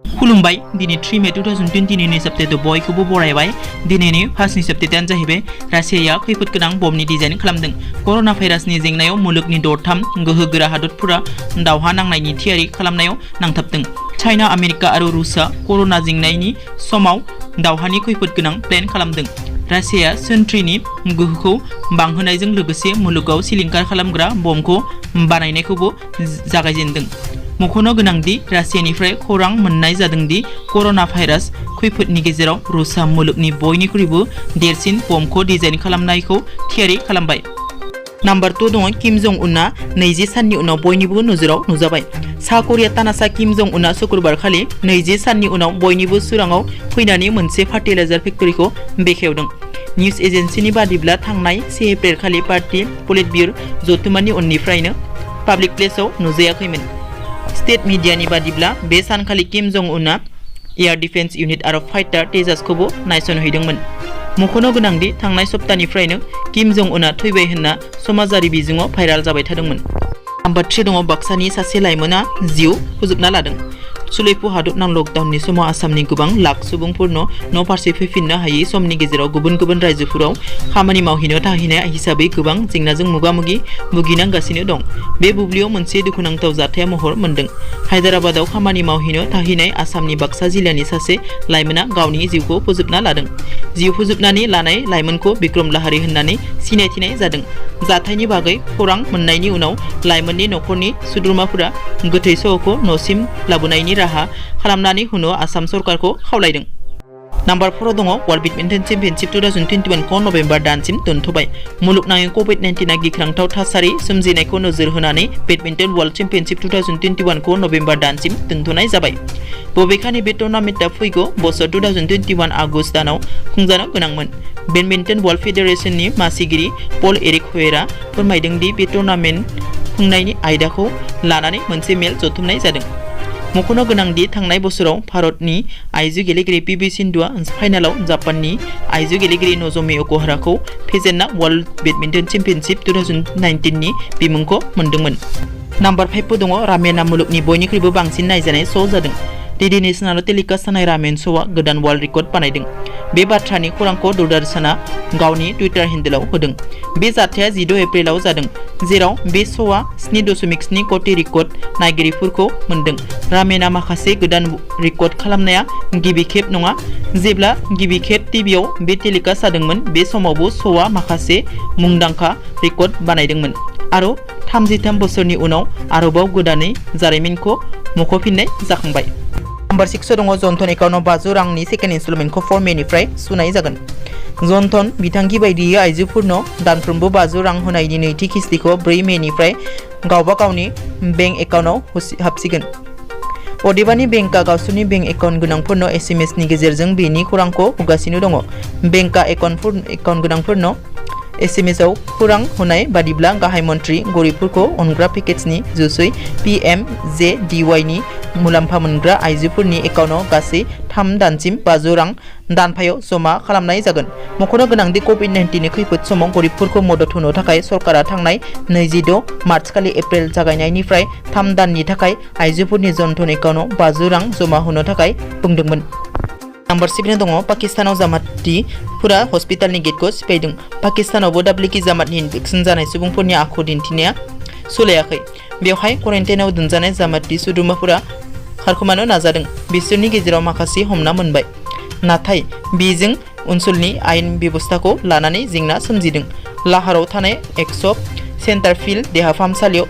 खुलुमबाय दिनै 3 मे 2020 नि सप्तायाव बयखौबो बरायबाय दिनैनि फार्स्टनि सप्तायानो जाहैबाय रासियाया खैफोद गोनां बमनि डिजाइन खालामदों कर'ना भाइरासनि जेंनायाव मुलुगनि दरथाम गोहोगोरा हादरफोरा दावहा नांनायनि थियारि खालामनायाव नांथाबदों चाइना आमेरिका आरो रुसआ कर'ना जेंनानि समाव दावहानि खैफोद गोनां प्लेन खालामदों रासियाया सेन्ट्रिनि गोहोखौ बांहोनायजों लोगोसे मुलुगाव सिलिंखार खालामग्रा बमखौ बानायनायखौबो जागायजेनदों मख'नो गोनांदि रासियानिफ्राय खौरां मोननाय जादोंदि कर'ना भाइरास खैफोदनि गेजेराव रुसआ मुलुगनि बयनिख्रुइबो देरसिन बमखौ डिजाइन खालामनायखौ थियारि खालामबाय नाम्बार 2 दङ किम जं उनआ 20 साननि उनाव बयनिबो नोजोराव नुजाबाय सा करिया तानासा किम जं उनआ शुक्रबार खालि 20 साननि उनाव बयनिबो सोराङाव फैनानै मोनसे फार्टिलाइजार फेक्टरिखौ बेखेवदों निउज एजेन्सिनि बादिब्ला थांनाय 1 एप्रिल खालि पार्टी पलिट ब्युर जथुमानि उननिफ्रायनो पाब्लिक प्लेसआव नुजायाखैमोन स्टेट मीडियानि बादिब्ला बे सानखालि किम जं उनआ एयार डिफेन्स इउनिट आरो फाइटार तेजासखौबो नायसनहैदोंमोन मख'नो गोनांदि थांनाय सप्तानिफ्रायनो किम जं उनआ थैबाय होनना समाजारि बिजोङाव भाइराल जाबाय थादोंमोन नाम्बार 3 दङ बाक्सानि सासे लाइमोना जिउ फोजोबना लादों सुलेफु हादरनां लकडाउननि समाव आसामनि गोबां लाख सुबुंफोरनो न' फारसे फैफिननो हायै समनि गेजेराव गुबुन गुबुन रायजोफोराव खामानि मावहैनो थाहैनाय हिसाबै गोबां जेंनाजों मोगा-मोगि भुगिनांगासिनो दं बे बुब्लियाव मोनसे दुखुनांथाव जाथाया महर मोनदों हायदाराबादाव खामानि मावहैनो थाहैनाय आसामनि बाक्सा जिल्लानि सासे लाइमोना गावनि जिउखौ फोजोबना लादों जिउ फोजोबनानै लानाय लाइमोनखौ बिक्रम लाहारी होननानै सिनायथिनाय जादों जाथायनि बागै खौरां मोननायनि उनाव लाइमोननि नखरनि सुद्रुमाफोरा गोथै सहखौ न'सिम लाबोनायनि राहा खालामनानै होनो आसाम सरकारखौ खावलायदों नाम्बार 4 दङ वर्ल्ड बेडमिन्टन चेम्पियनशिप 2021 खौ नभेम्बर दानसिम दोनथ'बाय मुलुगनाङै कोविड-19 गिख्रांथाव थासारि सोमजिनायखौ नोजोर होनानै बेडमिन्टन वर्ल्ड चेम्पियनशिप 2021 खौ नभेम्बर दानसिम दोनथ'नाय जाबाय बबेखानि बे टुर्नामेन्टआ फैगौ बोसोर 2021 आगस्त दानाव खुंजानो गोनांमोन बेडमिन्टन वर्ल्ड फेडारेशननि मासिगिरि पल एरिक हयेरा फोरमायदों दि बे टुर्नामेन्ट खुंनायनि आयदाखौ लानानै मोनसे मेल जथुमनाय जादों मख'नो गोनांदि थांनाय बोसोराव भारतनि आइजो गेलेगिरि पि सिन्धुआ फाइनालाव जापाननि आइजो गेलेगिरि नजमी ओकुहाराखौ फेजेनना वर्ल्ड बेडमिन्टन चेम्पियनशिप 2019 नि बिमुंखौ मोनदोंमोन नाम्बार 5 दङ रामेना मुलुगनि बयनिख्रुइबो बांसिन नायजानाय श' जादों डीडी नेशनेल टेलिकास्ट जानाय रामेन श'आ गोदान वर्ल्ड रेकर्ड बानायदों बे बाथ्रानि खौरांखौ दूरदर्शनआ गावनि टुइटार हेन्डेलाव होदों बे जाथाया 16 एप्रिलाव जादों जेराव बे श'आ 7.7 कोटि रेकर्ड नायगिरिफोरखौ मोनदों रामेना माखासे गोदान रेकर्ड खालामनाया गिबि खेब नङा जेब्ला गिबि खेब टिभिआव बे टेलिकास्ट जादोंमोन बे समावबो श'आ माखासे मुंदांखा रेकर्ड बानायदोंमोन आरो 33 बोसोरनि उनाव आरोबाव गोदानै जारिमिनखौ मख'फिननाय जाखांबाय नाम्बार 6 दङ जन्थन एकाउन्टआव 500 रांनि सेकेन्ड इनस्टलमेन्टखौ 4 मेनिफ्राय सुनाय जागोन जन्थन बिथांखि बायदियै आइजोफोरनो दानफ्रोमबो 500 रां होनायनि नैथि किस्तिखौ 4 मेनिफ्राय गावबा गावनि बेंक एकाउन्टआव हाबसिगोन अदेबानि बेंकआ गावसोरनि बेंक एकाउन्ट गोनांफोरनो SMS नि गेजेरजों बेनि खौरांखौ होगासिनो दङ बेंकआ एकाउन्ट गोनांफोरनो SMS आव खौरां होनाय बादिब्ला गाहाय मन्थ्रि गरिबफोरखौ अनग्रा पेकेजनि जुसै PMJDY नि मुलाम्फा मोनग्रा आइजोफोरनि एकाउन्टआव गासै 3 दानसिम 500 रां दानफायाव जमा खालामनाय जागोन मख'नो गोनांदि कोविड-19 नि खैफोद समाव गरिबफोरखौ मदद होनो थाखाय सरकारा थांनाय 26 मार्च खालि एप्रिल जागायनायनिफ्राय 3 दाननि थाखाय आइजोफोरनि जन्थन एकाउन्टआव 500 रां जमा होनो थाखाय बुंदोंमोन नाम्बार 7 दङ पाकिस्तानाव जामातिफोरा हस्पिटालनि गेटखौ सिफायदों पाकिस्तानावबो दाब्लिकी जामातनि इनफेक्सन जानाय सुबुंफोरनि आखु दिन्थिनाया सोलायाखै बेवहाय क्वारेन्टाइनाव दोनजानाय जामाति सुद्रुमाफोरा खारखोमानो नाजादों बिसोरनि गेजेराव माखासे हमना मोनबाय नाथाय बेजों ओनसोलनि आयेन बेबस्थाखौ लानानै जेंना सोमजिदों लाहाराव थानाय एक्सप सेन्टारफिल्ड देहा फाहामसालियाव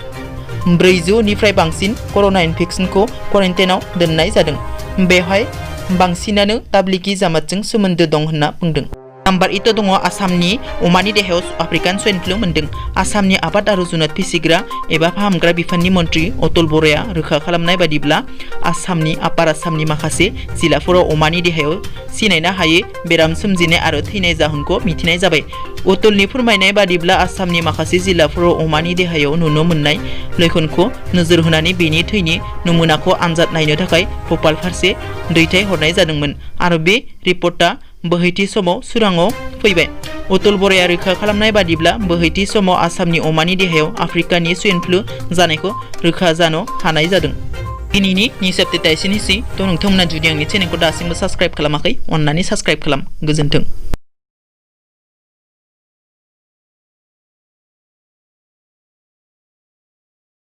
400 निफ्राय बांसिन कर'ना इनफेक्सनखौ क्वारेन्टाइनाव दोननाय जादों बेवहाय बांसिनानो दाब्लिकी जामातजों सोमोन्दो दं होनना बुंदों नाम्बार 8 दङ आसामनि अमानि देहायाव आफ्रिकान स्वाइन फ्लु मोनदों आसामनि आबाद आरो जुनार फिसिग्रा एबा फाहामग्रा बिफाननि मन्थ्रि अतुल बराया रोखा खालामनाय बादिब्ला आसामनि आपार आसामनि माखासे जिल्लाफोराव अमानि देहायाव सिनायनो हायै बेराम सोमजिनाय आरो थैनाय जाहोनखौ मिथिनाय जाबाय अतुलनि फोरमायनाय बादिब्ला आसामनि माखासे जिल्लाफोराव अमानि देहायाव नुनो मोननाय लैखोनखौ नोजोर होनानै बेनि थैनि नमुनाखौ आनजाद नायनो थाखाय भोपाल फारसे दैथायहरनाय जादोंमोन आरो बे रिपर्टआ बोहैथि समाव सुराङाव फैबाय अतुल बराया रोखा खालामनाय बादिब्ला बोहैथि समाव आसामनि अमानि देहायाव आफ्रिकानि स्वाइन फ्लु जानायखौ रोखा जानो हानाय जादों दिनैनि निउस आपडेटआ एसेनोसै थ' नोंथांमोना जुदि आंनि चेनेलखौ दासिमबो साबस्क्राइब खालामाखै अन्नानै साबस्क्राइब खालाम गोजोन्थों।